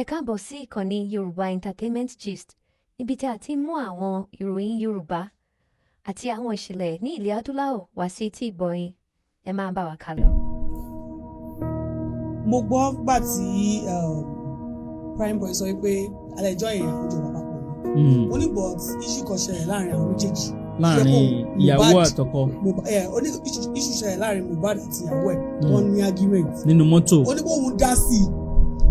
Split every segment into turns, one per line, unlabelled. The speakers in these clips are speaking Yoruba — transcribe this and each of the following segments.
Ẹ káàbọ̀ sí ìkànnì Yorùbá Entertainment Gist, níbi tí a ti ń mú àwọn ìròyìn Yorùbá àti àwọn ìṣẹ̀lẹ̀ ní ilẹ̀ Adúláwọ̀ wá sí etí ìgbọ́ yín. Ẹ máa bá wa kálọ.
Mo gbọ́ gbà tí Prime Boy sọ pé alẹ́ ìjọ yẹn àwọn jọ wà papọ̀ ni. Ó ní, but issue kan ṣẹlẹ̀ láàrin àwọn méjèèjì.
Láàrin ìyàwó àtọkọ.
Ó ní issue ṣẹlẹ̀ láàrin Mohbad àti ìyàwó ẹ̀, wọ́n ní argument
nínú mọ́tò.
Ó ní kó òun dá sí i,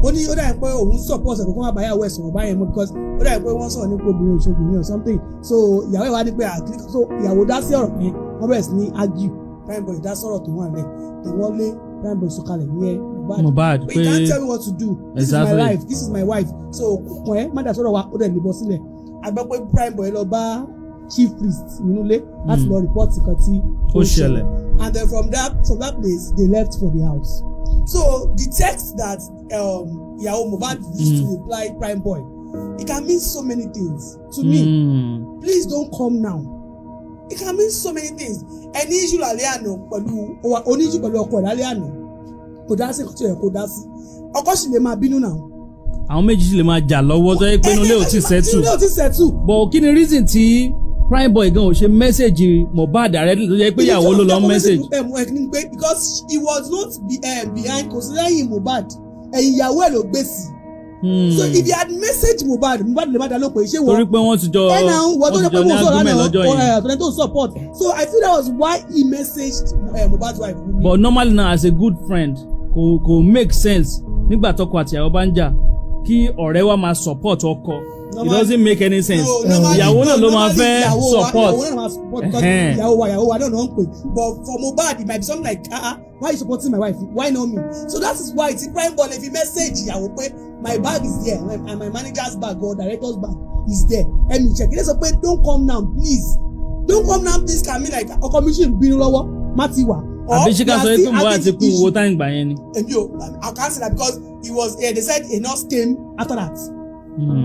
ó ní ó dàbí pé òun support ẹ̀ kó má bá ìyàwó ẹ̀ sọ̀rọ̀ báyẹn mọ́, because ó dàbí pé wọ́n sọ̀rọ̀ nípa obìnrin òṣogbo or something. So ìyàwó ẹ̀ wá ní pé àkíní, so ìyàwó dá sí ọ̀rọ̀ yẹn, wọ́n bẹ̀rẹ̀ sí ní argue. Prime Boy dá sọ̀rọ̀ tó wà lẹ̀ tó wọ́n lé Prime Boy sọ̀kalẹ̀ ní ẹ Mohbad.
Mohbad.
But you can't tell me what to do, this is my life, this is my wife, so kàn ẹ́ má dá sọ̀rọ̀ wa. Ó dẹ̀ lè bọ́ sílẹ̀. A gbọ́ pé Prime Boy lọ bá chief priest nínú ilé láti lọ report nǹkan tí
ó ṣẹlẹ̀.
And then from that place they left for the house. So the text that ìyàwó Mohbad used to reply Prime Boy, it can mean so many things to me. Please don't come now, it can mean so many things. Ẹni issue lálẹ́ àná pẹ̀lú oní issue pẹ̀lú ọkọ ẹ̀ lálẹ́ àná, kò dá sí nǹkan tí ó yẹ kó dá sí, ọkọ sì lè máa bínú náà.
Àwọn méjì sì lè máa jà lọ́wọ́ tó yẹ pé inú ilé ò tí settle.
Inú ilé ò tí settle.
But kí ni reason tí Prime Boy gan ò ṣe message Mohbad directly, tó yẹ pé ìyàwó ló lọ message?
Because he was not behind, kò sí lẹ́yìn Mohbad, ẹ̀yìn ìyàwó ẹ̀ ló gbé sí. So if he had messaged Mohbad, Mohbad lè má dá lóko ìṣe wọ.
Torí pé wọ́n ti jọ
wọ́n tó
wọ́n
jẹ́
ti
pé
jọ ní
mo sọ̀rọ̀
argument
lánàá
lọ́jọ́ yẹn.
Ọ̀tọ̀lẹ́ tó support, so I feel that was why he messaged Mohbad's wife, Wunmi.
But normally now, as a good friend, kò make sense nígbà tọkọ àti ìyàwó bá ń jà kí ọ̀rẹ́ wa máa support ọkọ. It doesn't make any sense.
No, normally-
Ìyàwó náà ló máa
normally
fẹ́ support.
ìyàwó náà máa support because ìyàwó wa náà ń pè. But for Mohbad, it might be something like, "Ah ah, why you supporting my wife? Why not me?" So that is why tí Prime Boy lè fi message ìyàwó pé my bag is there and my manager's bag or director's bag is there, let me check. Ilé sọ pé "Don't come now, please don't come now, please" can mean like ọkọ mi ṣì ń bínú lọ́wọ́, má ti wà.
Àbí ṣé ká sọ pé Mohbad ti kú owó táyìn gbà yẹn ni?
Èmi ò, I can't say that because he was they said a nurse came after that.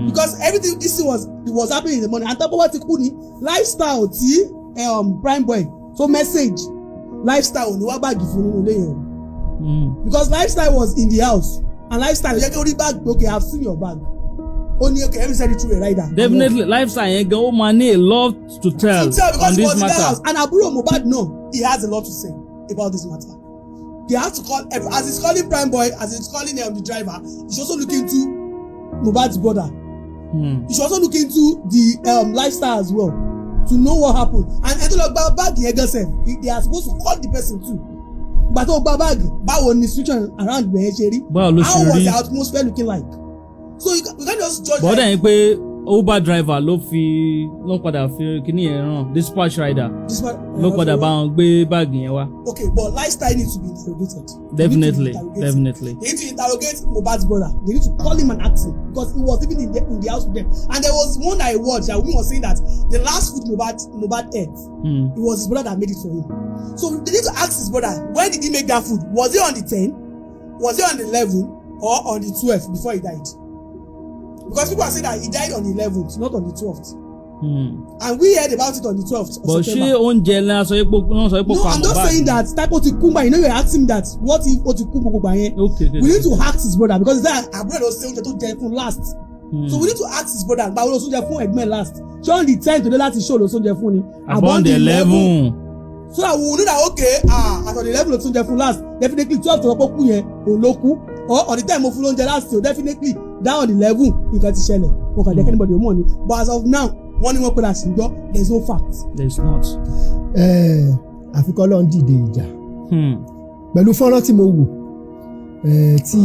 Because everything, this thing was, it was happening in the morning, and tọ́pọ̀ ti kú ni Lifestyle tí Prime Boy tó message Lifestyle ní wá báàgì fún nínú ilé yẹn o. Because Lifestyle was in the house and Lifestyle yẹ kí ó rí báàgì pé, "Okay, I have seen your bag." Ó ní, "Okay, let me send it through a rider."
Definitely, Lifestyle yẹn gan, ó máa ní a lot to tell
To tell because
on
he
this
was in the
matter.
house, and àbúrò Mohbad náà, he has a lot to say about this matter. They have to call every, as he's calling Prime Boy, as he's calling the driver, he should also look into Mohbad's brother. He should also look into the Lifestyle as well to know what happened. And ẹni tó lọ gba báàgì yẹn gan sef, they are supposed to call the person too. Gbà tó gba báàgì, báwo ni situation around ibẹ̀ yẹn ṣe rí?
Báwo ló
How
ṣe
was
rí?
the atmosphere looking like? So you can't just judge.
Bọ́dà yẹn pé Uber driver ló fi ló padà fi kíní yẹn ràn, dispatch rider
This one,
ló padà bá wọn gbé báàgì yẹn wá.
Okay, but Lifestyle needs to be interrogated. They need to
Definitely.
interrogate him.
Definitely.
They need to interrogate Mohbad's brother. They need to call him and ask him because he was even in the house with them. And there was one I watched that woman was saying that the last food Mohbad ate, it was his brother that made it for him. So they need to ask his brother, when did he make that food? Was it on the 10? Was it on the 11 or on the 12 before he died? Because people are saying that he died on the 11th, not on the 12th. And we heard about it on the 12th of
But ṣé
September.
oúnjẹ náà sọ pé wọ́n sọ pé
No,
pa
I'm not
Mohbad?
saying that Typo ti kú gbà. You know, you're asking me that what if ó ti kú gbogbo gbà yẹn.
Okay.
We need to ask his brother because that àbúrò ló ṣe oúnjẹ tó jẹ fún last. So we need to ask his brother, gba wo ló sóúnjẹ fún ẹ̀gbọ́n ẹ̀ last? Ṣé on the 10 tó dé láti show ló sóúnjẹ fún ni?
Àbí on the 11?
So that we will know that, okay, ah, at on the 11 ló sóúnjẹ fún last, definitely 12 tó sọ pé kú yẹn òun ló kú, or on the 10 mo fún lóúnjẹ last, so definitely that on the 11 nǹkan ti ṣẹlẹ̀. Mo kàn jẹ́ kí anybody ó mọ̀ ni, but as of now, wọ́n ní wọ́n padà sí gbọ́, there is no fact.
There is not.
Àfi k'Ọlọ́run dìde ìjà. Pẹ̀lú fọ́nrán tí mo wò tí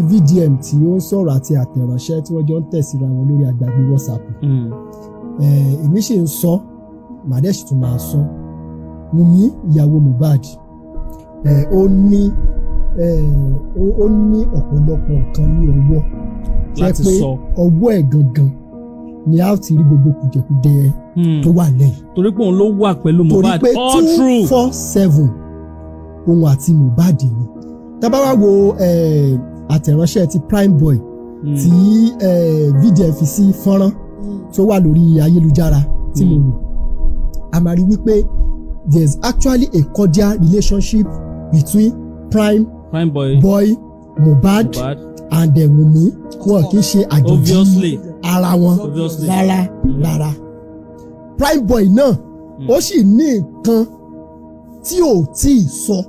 VDM tí ó ń sọ̀rọ̀ àti àtẹ̀ránṣẹ́ tí wọ́n jọ ń tẹ̀ síra wọn lórí àgbàgbé WhatsApp, èmi sì ń sọ, màá dẹ̀ sì tún máa sọ, Wùmí ìyàwó Mohbad, ó ní ọ̀pọ̀lọpọ̀ nǹkan ní ọwọ́ jẹ́
láti
pé
sọ.
Ọwọ́ ẹ̀ gangan ni a ó ti rí gbogbo kùjẹkùjẹ tó wà lẹ́yìn.
Torí pé òun ló wà pẹ̀lú
Torí
Mohbad
pé
all
two
through.
four seven òun àti Mohbad ni. Tá bá wá wo àtẹ̀ránṣẹ́ ti Prime Boy tí VDM fi sí fọ́nrán tó wà lórí ayélujára tí mo wò, a máa rí wípé there is actually a cordial relationship between Prime
Prime Boy,
Boy, Mohbad
Mohbad
and Wunmi. Wọn kì í ṣe àjòjì
Obviously.
ara wọn.
Obviously.
Rárá rárá, Prime Boy náà, ó sì ní nǹkan tí ò tí ì sọ,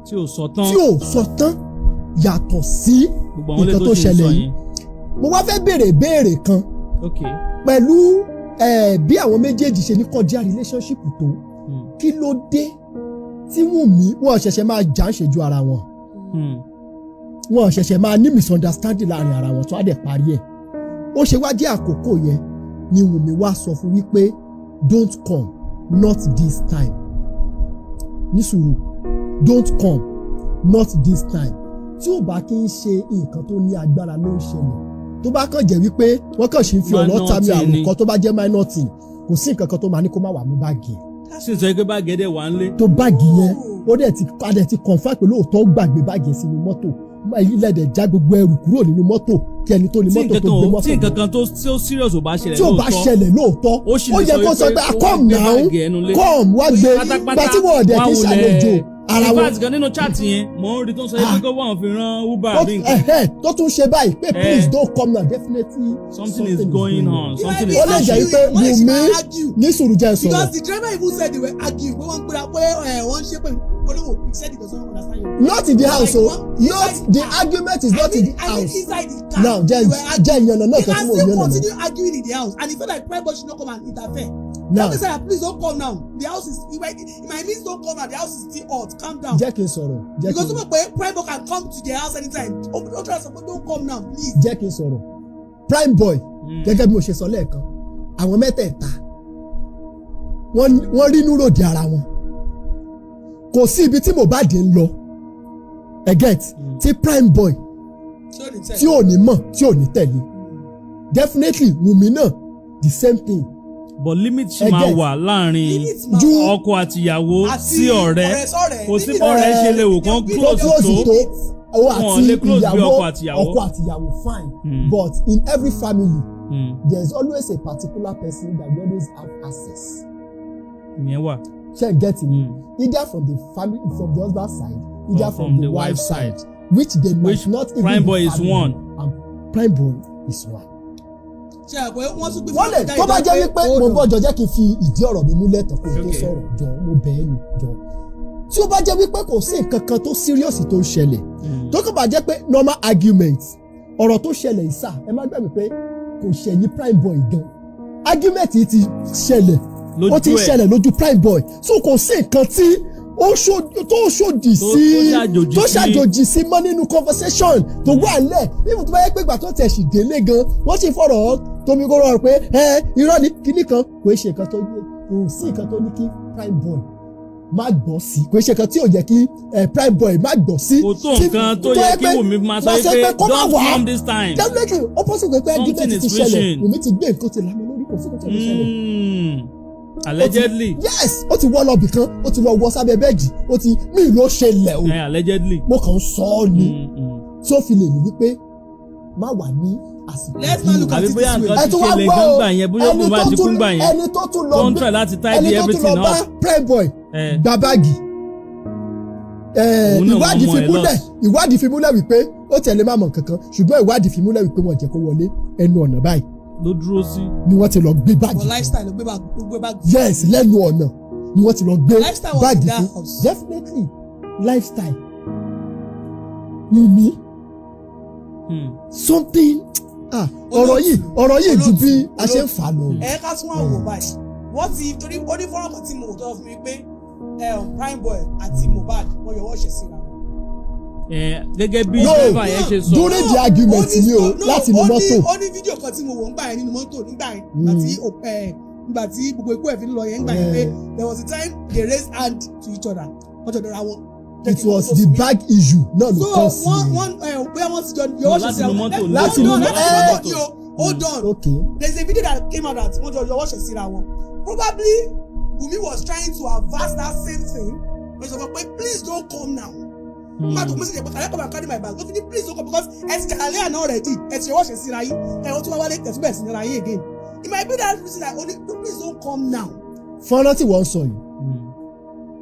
Tí ò sọ tán.
tí ò sọ tán, yàtọ̀ sí
Gbogbo àwọn ilé
nǹkan
tó
tó
ṣe ń
ṣẹlẹ̀
sọ
yìí.
yẹn.
Mo wá fẹ́ béèrè béèrè kan. Pẹ̀lú bí àwọn méjèèjì ṣe ní cordial relationship tó, kí ló dé tí Wùnmí, wọn ṣẹ̀ṣẹ̀ máa jà ń ṣèjú ara wọn, wọn ṣẹ̀ṣẹ̀ máa ní misunderstanding láàrin ara wọn tó á dẹ̀ parí ẹ̀, ó ṣe wá jẹ́ àkókò yẹn ni Wùnmí wá sọ fún wípé, "Don't come, not this time"? Ní sùúrù, "Don't come, not this time." Tí ò bá kí ń ṣe nǹkan tó ní agbára ló ń ṣẹlẹ̀, tó bá kàn jẹ́ wípé wọ́n kàn ṣe ń fi ọ̀rọ̀
Minor
tàmí
thing ni.
àròkọ, tó bá jẹ́ minor thing, kò sí nǹkan kan tó máa ní kó má wà mú báàgì ẹ̀.
Sì ń sọ pé báàgì ẹ̀ dẹ̀ wà ń lé.
Tó báàgì yẹn, ó dẹ̀ ti, a dẹ̀ ti confirm pé lóòótọ́ ó gbàgbé báàgì yẹn sínú mọ́tò. Ilẹ̀ dẹ̀ já gbogbo ẹrù kúrò nínú mọ́tò kí ẹni tó ní
Tí
mọ́tò
nǹkan
tó gbé
kan
mọ́tò
tí nǹkan
lọ.
kan tó tí ó serious ò bá ṣẹlẹ̀
Tí ò bá
lóòótọ́,
ṣẹlẹ̀ lóòótọ́,
ó sì
ó
lè
yẹ kó sọ pé,
kó
"Come
gbé
now,
báàgì ẹnu lé.
come wá gbé."
Pátápátá,
Gba tí wọ́n dẹ̀ kí
wọ́n á
ṣàlejò ara
In
wọn.
fact gan, nínú chat yẹn, mò ń rí tó ń sọ pé kó wọ́n fi rán Uber àbí nǹkan.
Ẹ̀hẹ́, tó tún ṣe báyìí pé, "Please don't come now," definitely
Something is going on. Something is
Ó lè jẹ́ wípé
Wọ́n lè ṣe
Wùmí
máa argue.
ní sùúrù, jẹ́ sọ̀rọ̀.
Because the driver even said they were arguing, pé wọ́n ń pera, pé ẹ̀ wọ́n ń ṣe pé olówó, he said he doesn't understand you.
Not in the house o.
Like, what?
Not
Inside
the
the car.
argument is not
I
in
mean,
the
I mean
house.
inside the car.
Now jẹ́
They were arguing.
jẹ́ ìyànnà náà
They
kan
can
tí mo
still
yànnà náà.
continue arguing in the house, and he felt like Prime Boy should not come and interfere.
Now
Now, said, "Please don't come now. The house is," it might mean, "Don't come now. The house is still hot. Calm down."
Jẹ́ kí n sọ̀rọ̀, jẹ́ kí
Because
n
ó mọ̀ pé Prime Boy can come to their house anytime. Ó try sọ pé, "Don't come now, please."
Jẹ́ kí n sọ̀rọ̀. Prime Boy, gẹ́gẹ́ bí mo ṣe sọ lẹ́ẹ̀kan, àwọn mẹ́tẹ̀ẹ̀ta, wọ́n rí núròdì ara wọn. Kò sí ibi tí Mohbad ń lọ, ẹ get, tí Prime Boy
Tí ó ní tẹ̀.
tí ò ní mọ̀, tí ò ní tẹ̀lé. Definitely Wùmí náà, the same thing.
But limit ṣì
Ẹ
máa
get.
wà láàrin
Limit máa
Ju
wà.
ọkọ àtìyàwó
Àti
sí ọ̀rẹ́.
ọ̀rẹ́ sọ̀rẹ́.
Kò sí
Limit
bọ́ọ̀rẹ́ ṣe lè wò kán
Limit
close
close
tó.
tó o
Wọn ò
àti
lè close bí
ìyàwó
ọkọ àtìyàwó.
Ọkọ àtìyàwó, fine, but in every family there is always a particular person that you always have access.
Ìyẹn wà.
Ṣé ẹ get me?
Mm.
Either from the family, from the husband side, either
Or
from the wife side, which they might
Which
not even
Prime
be
Boy is
family.
one.
And Prime Boy is one.
Ṣe àpẹ wọ́n tún gbé
Wọ́n lè tó bá jẹ́ wípé mo bọ́ jọ, jẹ́ kí n fi ìdí ọ̀rọ̀ mi múlẹ̀ tán kó o tó
Okay.
sọ̀rọ̀. Jọ, mo bẹ̀ ẹ́ ni, jọ. Tí ó bá jẹ́ wípé kò sí nǹkan kan tó serious tó ń ṣẹlẹ̀, tó kàn bá jẹ́ pé normal argument, ọ̀rọ̀ tó ṣẹlẹ̀ ìsà, ẹ má gbàgbé pé kò ṣẹ̀yìn Prime Boy gan, argument yìí ti ṣẹlẹ̀, ó ti ń
Lójú ẹ̀.
ṣẹlẹ̀ lójú Prime Boy, so kò sí nǹkan tí ó tó ṣòdì sí
Tó ṣàjòjì
tó
sí.
ṣàjòjì sí mọ́ nínú conversation tó wà lẹ̀. Even tó bá yẹ pé ìgbà tó tẹ̀ sì délé gan, wọ́n sì fọ̀rọ̀ tómi kó rọrùn pé ẹ irọ́ ni kíní kan, kò ṣe nǹkan tó kò sí nǹkan tó ní kí Prime Boy má gbọ́ sí, kò ṣe nǹkan tí ò yẹ kí Prime Boy má gbọ́ sí.
Kò tó nǹkan tó yẹ kí Wùmí máa sọ pé, "Don't come this time."
Definitely, ó possible pé
Something
argument ti
is
ṣẹlẹ̀,
wishing.
Wùmí ti gbé nǹkan ti lámọ́ lórí, kò sí nǹkan tí ò lè ṣẹlẹ̀.
Allegedly.
Yes, ó ti wọ́ lọ bìkan, ó ti lọ wọ sábẹ́ bẹ́ẹ̀dì, ó ti mí ló ṣẹlẹ̀ o.
Allegedly.
Mo kàn ń sọ ọ́ ni, tí ó fi lè ní wípé má wà ní àsìkò
Let's not look at
Àbí
it
bóyá
this way.
nǹkan
ẹ
ti
tún wá
ṣẹlẹ̀
gbọ́ o,
gángbà yẹn, bóyá
ẹni
kò bá
tó
ti
tún
kún gbà yẹn,
ẹni tó tún lọ
tó ń
gbé
try láti tidy
ẹni tó tún
everything
lọ bá
up.
Prime Boy gba báàgì,
Òun náà
ìwádìí
wọ́n
fi
mọ ẹ
múlẹ̀
loss.
Ìwádìí fi múlẹ̀ wípé ó tẹ̀lé má mọ̀ kankan, ṣùgbọ́n ìwádìí fi múlẹ̀ wípé wọ́n jẹ́ kó wọlé. Ẹnu ọ̀nà báyìí
Ló dúró sí.
ni wọ́n ti lọ gbé báàgì
But
fún.
lifestyle ló gbé bag, ló gbé bag.
Yes, lẹ́nu ọ̀nà ni wọ́n ti lọ gbé
Lifestyle was
báàgì
in that
fún.
house.
Definitely lifestyle Wùmí something, ah, ọ̀rọ̀ yìí ju bí a ṣe ń fà lọ.
Ẹ ká tún wá wò báyìí, wọ́n ti torí ó ní fọ́nrán kan tí mo wò tó fún mi pé Prime Boy àti Mohbad wọ́n yọwọ́ ṣẹ̀ síra wọn.
Gẹ́gẹ́ bí
No.
driver yẹn ṣe sọ.
During the argument
Ó ní
ni o,
no,
láti inú mọ́tò.
Ó ní fídíò kan tí mo wò ńgbà yẹn nínú mọ́tò nígbà yẹn, àti nígbà tí gbogbo ikú ẹ̀ fi ń lọ yẹn ńgbà yẹn, pé there was a time they raised hand to each other, wọ́n jọ dọ̀ra wọn.
It was the bag issue náà ló
So
kọ́ sí
wọ́n
i.
wọ́n bóyá wọ́n ti jọ yọwọ́ ṣẹ̀
Láti
síra
inú
wọn.
mọ́tò.
Láti inú
Láti inú mọ́tò ni o. Hold on. There is a video that came out that wọ́n jọ yọwọ́ ṣẹ̀ síra wọn. Probably Wunmi was trying to avert that same thing when she sọ pé, "Please don't come now." Má tó message pé, "Can I come and carry my bag?" Ó fi ní, "Please don't come," because ẹ ti jàlẹ́ àná already, ẹ ti yọwọ́ ṣẹ̀ síra yín, ẹ wọ́n tún wá wálé, ẹ tún bẹ̀rẹ̀ sí nira yín again. It might be that reason that only, "Please don't come now."
Fọ́nrán tí wọ́n ń sọ yìí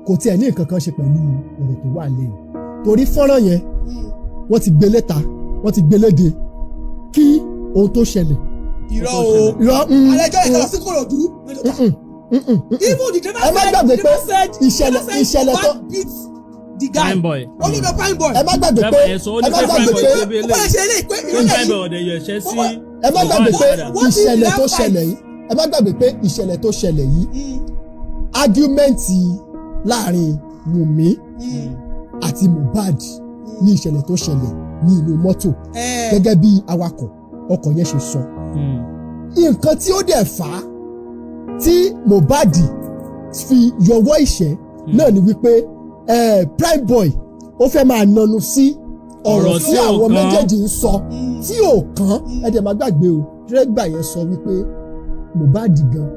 kò tiẹ̀ ní nǹkan kan ṣe pẹ̀lú ọ̀rọ̀ tó wà lẹ́yìn, torí fọ́nrán yẹn, wọ́n ti gbé léta, wọ́n ti gbé léde. Kí ohun tó ṣẹlẹ̀.
Irọ́ o.
Irọ́.
Alẹ́jọ́ ìkọlọ sí Kòròdú. Even the driver
Ẹ má
said,
gbàgbé
the driver
pé
said,
ìṣẹ̀lẹ̀-
the driver said
ìṣẹ̀lẹ̀ tó-
Mohbad beat the guy.
Prime boy.
Olùdó Prime Boy.
Ẹ má gbàgbé pé
Driver yẹn sọ, ó ní
ẹ má
pé
gbàgbé
Prime Boy
pé
ṣe bí
Ó bá ṣe eléyìí pé
Prime
ìrọ̀lẹ́
boy
yìí.
ọ̀dẹ̀ yọ ẹ̀ṣẹ́ sí.
Ẹ má gbàgbé pé
What if
ìṣẹ̀lẹ̀
that
tó
fight-
ṣẹlẹ̀ yìí, ẹ má gbàgbé pé ìṣẹ̀lẹ̀ tó ṣẹlẹ̀ yìí, argument láàrin Wùnmí àti Mohbad ní ìṣẹ̀lẹ̀ tó ṣẹlẹ̀ ní inú mọ́tò, gẹ́gẹ́ bí awakọ̀ ọkọ̀ yẹn ṣe sọ. Nǹkan tí ó dẹ̀ fà á tí Mohbad fi yọwọ́ ìṣẹ́ náà ni wípé Prime Boy ó fẹ́ máa nanu sí ọ̀rọ̀
Ọ̀rọ̀
tí
tí ò
àwọn
kàn.
méjèèjì ń sọ tí ò kàn. Ẹ dẹ̀ má gbàgbé o, dírẹ́gbà yẹn sọ wípé Mohbad gan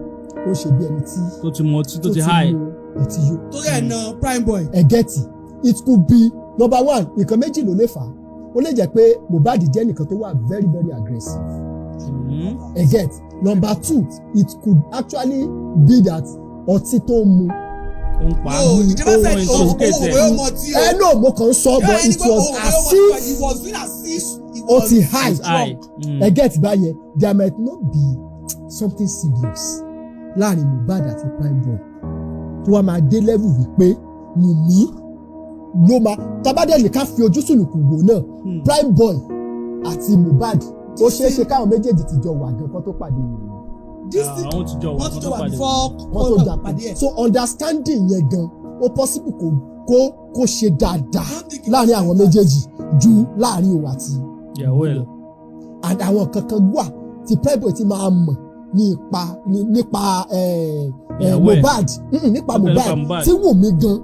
ó ṣe bí ẹni tí
Tó ti mọ ọtí, tó ti high.
mu ọtí yó.
Torí ẹ̀ na Prime Boy.
Ẹ get it. It could be, number one, nǹkan méjì ló lè fà á. Ó lè jẹ́ pé Mohbad jẹ́ nìkan tó wà very very aggressive. Ẹ get. Number two, it could actually be that ọtí tó ń mu.
Ó ń pa á.
No, the driver said
Ó
òun
intoxicate
òun
ẹ̀.
òun mọ tí o.
Ẹ no, mo kàn ń sọ, but it was as
He
if
was doing as if he
ó
was
ti high.
It's high.
Ẹ get báyẹn. There might not be something serious láàrin Mohbad àti Prime Boy tó wá máa dé level wípé Wùnmí ló máa tabadẹ́lì. Ká fi ojú sùnùkùn wò náà, Prime Boy àti Mohbad, ó ṣeé ṣe káwọn méjèèjì ti jọ wà gan kó tó pàdé Wùnmí.
This thing
Àwọn ti jọ wà
wọ́n ti
kó
jọ
tó
wà
pàdé.
before
wọ́n tó jà
pàdé ẹ̀.
So understanding yẹn gan, ó possible kó ṣe dáadáa
Don't think it
láàrin
was
àwọn
like that.
méjèèjì ju láàrin òun àti
ìyàwó ẹ̀ lọ.
And àwọn kankan wà tí Prime Boy ti máa mọ̀ ní ipa nípa
Ìyàwó ẹ̀.
Mohbad, nípa
Nípa
Mohbad
Mohbad.
tí Wùnmí gan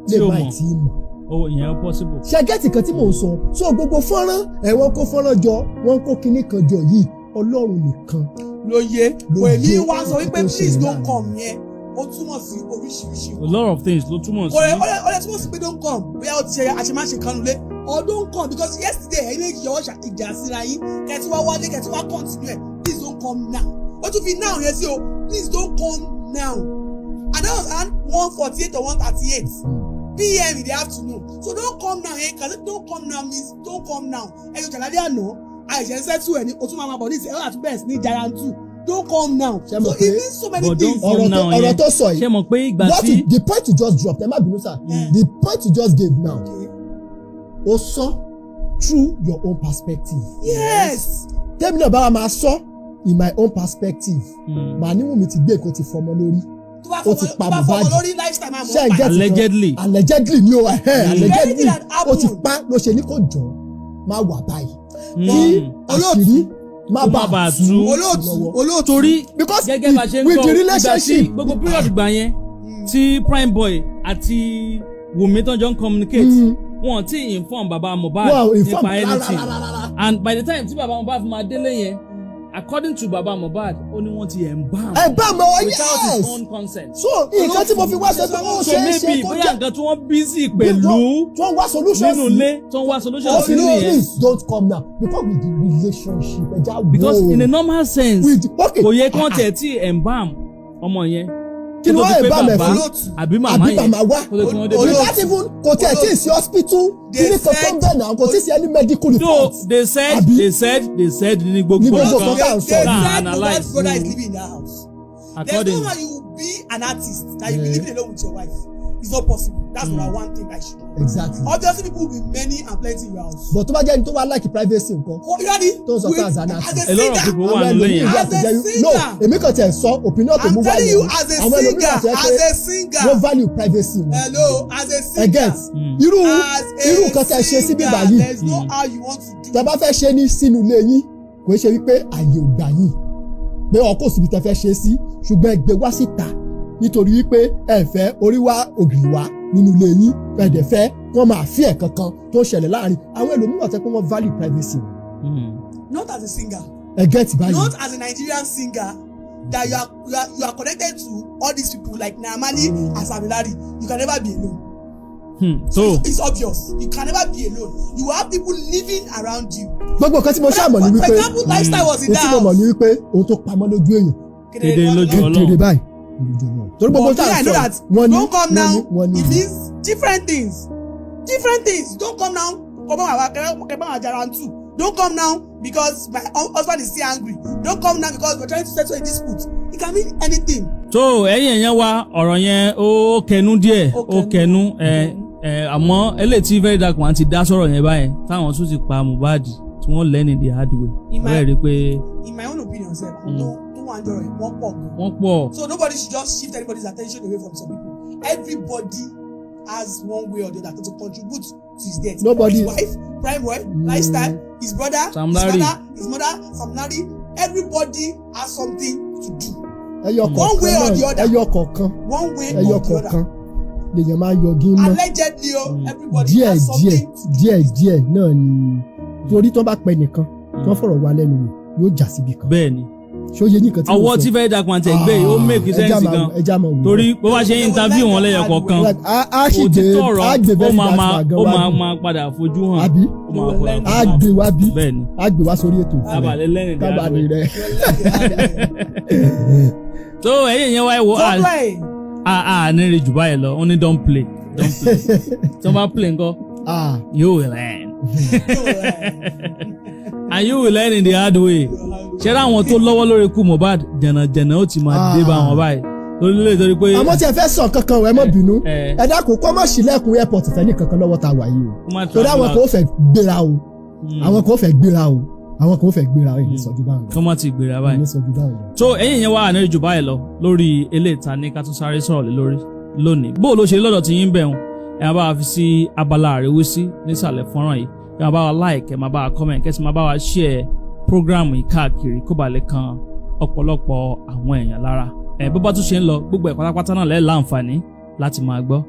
lè
Tí ò
má
mọ̀.
tí ì mọ̀.
Ó ìyẹn possible.
Ṣé get kan tí mò ń sọ? So gbogbo fọ́nrán ẹ̀, wọ́n kó fọ́nrán jọ, wọ́n kó kinní kan jọ yìí, Ọlọ́run nìkan
Ló yé.
ló
Èmi
yé
wá sọ
nǹkan
wípé
tó ń
please
ṣẹlẹ̀
don't
láàrin.
come yẹn, ó túmọ̀ sí oríṣiríṣi.
A lot of things ló túmọ̀ sí.
Ó lè túmọ̀ sí pé don't come bóyá ó ti ṣe àṣemáṣe kan nulẹ̀, or don't come because yesterday ẹ̀yin méjì yọwọ́ ìjà síra yín, kẹtí wá wálé, kẹtí wá continue ẹ̀. Please don't come now, ó tún fi now yẹn sí o. Please don't come now, and that was around 1:48 or 1:38 pm in the afternoon. So don't come now yẹn kàdé, don't come now means don't come now. Ẹ̀yin jàládé àná àìsàn ṣẹ́tù ẹ̀ ní o tún máa ma bọ̀ ní ìsìn ẹ̀rọ àti bẹ́ẹ̀ sí ní jarantu. Don't come now,
Ṣé mọ̀
so
pé-
it means so many
But don't
things.
come
ọ̀rọ̀ tó
now
ọ̀rọ̀
yẹn.
tó sọ yìí,
Ṣé mọ̀ pé ìgbà
what
tí
you, the point you just dropped, ẹ má bínú sir, the point you just gave now,
Okay.
ó sọ through your own perspective.
Yes.
Tẹ́mi náà bá wa máa sọ in my own perspective, màá ní Wùnmí ti gbé nǹkan ti fọmọ lórí,
Tó bá
ó ti
fọmọ
pa
tó bá fọmọ
Mohbad.
lórí, lifetime àmọ́
Ṣé ẹ
pa.
get it?
Allegedly.
Allegedly ni o, allegedly.
Anything that
Ó ti
happen.
pa ló ṣe ní kò jọ má wà báyìí kí àṣírí má
Kó má
bàa
bàa
tú
tú.
Olóòtú,
lọ́wọ́.
olóòtú.
Torí
Because
gẹ́gẹ́ bá ṣe ń
with
gbọ́
the
ìgbà tí
relationship,
gbogbo period gbà yẹn tí Prime Boy àti Wùmí tó jọ ń communicate, wọn ti inform baba Mohbad
wọn ò inform
nípa
rárá
anything.
rárá rárá.
And by the time tí baba Mohbad fi máa délé yẹn, according to baba Mohbad, ó ní wọ́n ti embalm
Ẹ bá mọ.
without his
Yes.
own consent.
So nǹkan tí mo fi wá sọ pé ó
So
ṣe é ṣe
maybe
kó
bóyá
jẹ́
nǹkan tí wọ́n busy pẹ̀lú
tí wọ́n wá solution
nínú
sí
ilé tó ń wá solution
ó
sí
fi ní
nìyẹn.
please don't come now because with the relationship, ẹ já wo.
Because in a normal sense,
with okay
kò yẹ kí wọ́n tiẹ̀ tí embalm ọmọ yẹn
Kí ni
kó tó
wọ́n
di pé
embalm ẹ̀
bàbá
fún?
Olóòtú.
àbí màmá
Àbí
yẹn
màmá wá
kó tó kí wọ́n dé.
Olóòtú.
Without even, kò tiẹ̀ tí ì sí hospital
They
kíní kan tó ń bẹ̀ náà, kò tí ì sí any medical
So
report.
they said,
Àbí?
they said ní
Ní
gbogbo
gbogbo
nǹkan
nǹkan tá à ń sọ
They
yìí.
Tá à
said
analyse.
Mohbad's brother is living in that house. There's
According
no how you will be an artist that you be
Yeah.
living alone with your wife. It's not possible. That's number one thing I should know.
Exactly.
Obviously, people will be many and plenty in your house.
But tó bá jẹ́ ẹni tó wá like privacy nǹkan,
Oh, you ready?
tó ń sọ pé as an
As
artist.
a
A lot of
singer,
people wà
Àwọn
nílé
ẹlòmíì
yẹn.
wà
As
tó
a
jẹ́ no
singer.
èmi kàn tiẹ̀ sọ opinion tó
I'm
mú wá
telling you,
yẹn.
as a
Àwọn ẹlòmíì
singer,
wà tó jẹ́
as
pé
a singer,
wọ́n value privacy wọn.
Hello, as a
Ẹ
singer,
get irú
as a
irú nǹkan tẹ́ ṣe síbí
singer,
báyìí,
there's no how you want to do.
tẹ́ bá fẹ́ ṣe ní sínú ilé yín, kò í ṣe wípé àyè ò gbà yín pé ọkọ̀ síbi tẹ́ fẹ́ ṣe sí, ṣùgbọ́n ẹ gbé wá síta nítorí wípé ẹ fẹ́ orí wá ògiri wá nínú ilé yín, ẹ dẹ̀ fẹ́ wọ́n máa fi ẹ̀ kankan tó ń ṣẹlẹ̀ láàrin àwọn ẹlòmíràn tẹ́ pé wọ́n value privacy wọn.
Not as a singer.
Ẹ get báyìí.
Not as a Nigerian singer that you are connected to all these people like Naamani and Sam Larry. You can never be alone.
So
It's obvious. You can never be alone. You will have people living around you.
Gbogbo nǹkan tí mo ṣáà mọ̀ ní
For
wípé
example, Lifestyle was in
ohun tí
that
mo mọ̀
house.
ní wípé ohun tó pamọ́ lójú èèyàn,
Kedere lójú Ọlọ́run.
kedere báyìí lójú Ọlọ́run, torí gbogbo
But
tá
me,
à
I
ń
know
sọ
that
wọ́n ní
don't come
wọ́n
now.
ní wọ́n ní
It means different things. Different things. Don't come now. Come on, kẹ bá wa jarantu. Don't come now because my husband is still angry. Don't come now because we're trying to settle a dispute. It can mean anything.
Tó ẹ̀yin èèyàn wa, ọ̀rọ̀ yẹn ó kẹnu díẹ̀.
Ó
Ó kẹnu ẹ ẹ, àmọ́ eléyìí tí Very Dark Man ti dá sọ̀rọ̀ yẹn báyẹn, táwọn tún ti pa Mohbad tí wọ́n learn in the hard way, ọ̀rẹ́ rí pé
In my own opinion sef, àwọn tó wà ń jọrọ yìí, wọ́n pọ̀ gan.
Wọ́n pọ̀.
So nobody should just shift anybody's attention away from some people. Everybody has one way or the other to contribute to his death.
Nobody-
His wife, Prime Boy, Lifestyle, his brother,
Sam
his
Larry.
father, his mother, Sam Larry. Everybody has something to do.
Ẹyọ
One way or
kọ̀ọ̀kan
the
náà,
other.
ẹyọ kọ̀ọ̀kan,
One way
ẹyọ
or the other.
kọ̀ọ̀kan lèèyàn máa yọgí mọ́.
Allegedly o, everybody
Díẹ̀
has
díẹ̀
something to do.
díẹ̀ díẹ̀ náà ni, torí tó bá pẹ́ nìkan tó fọ̀rọ̀ wá lẹ́nu wò, yóò já síbi kan.
Bẹ́ẹ̀ ni.
Ṣó yé nìkan tí mo
Ọwọ́
sọ?
tí Very Dark Man tẹ̀ gbé yìí, ó make sense gan,
Ẹja máa wò.
Torí bó bá ṣe ń interview wọn lẹ́yọ kọ̀ọ̀kan,
a sì gbé
òtítọ́ ọ̀rọ̀
a gbé
ó
Very
máa
Dark
máa
Man gan
ó
wá
máa
bí.
máa padà fojú hàn.
Àbí?
Ó máa padà
A
fojú hàn.
gbé wá bí.
Bẹ́ẹ̀ ni.
A gbé wá sórí ètò ìfẹ́.
Kábàlẹ̀ learn in the hard
Kábàlẹ̀
way.
rẹ.
Tó ẹ̀yin yẹn wá, ẹ wo
Don't play.
A ní rí jù báyìí lọ. Ó ní don't play, don't play. Tí wọ́n bá play ńkọ́?
Ah.
You will learn, and you will learn in the hard way. Ṣé láwọn tó lọ́wọ́ lórí ikú Mohbad, jẹ̀nàjẹ̀nà ó ti máa dé bá wọn báyìí lórí lè torí pé
Àmọ́ tí ẹ fẹ́ sọ kankan, ẹ má bínú.
Ẹ.
Ẹ dákun, kó má ṣílẹ̀kùn airport fẹ́ ní kankan lọ́wọ́ tá a wà yìí o.
Kó má
Torí àwọn
travel
kan ó fẹ́ gbéra o.
out.
Àwọn kan ó fẹ́ gbéra o, àwọn kan ó fẹ́ gbéra o. Èyí sọjú báwọn lọ.
Kó má ti gbéra báyìí.
Èyí sọjú báwọn lọ.
So ẹ̀yin yẹn wà ní jù báyìí lọ lórí eléyìí ta ní ká tún sáré sọ̀rọ̀ lé lórí lónìí. Bó ló ṣe lọ́dọ̀ tí yín bẹ̀ wọn, ẹ máa bá wa fi sí abala àríwísí nísàlẹ̀ fọ́nrán yìí. Ẹ máa bá wa like, ẹ máa bá wa comment, kẹ́sì máa bá wa share program yìí káàkiri kó bàa lè kan ọ̀pọ̀lọpọ̀ àwọn èèyàn lára. Ẹ bó bá tún ṣe ń lọ, gbogbo ẹ̀ pátápátá náà lẹ́ẹ̀ láǹfààní láti máa gbọ́.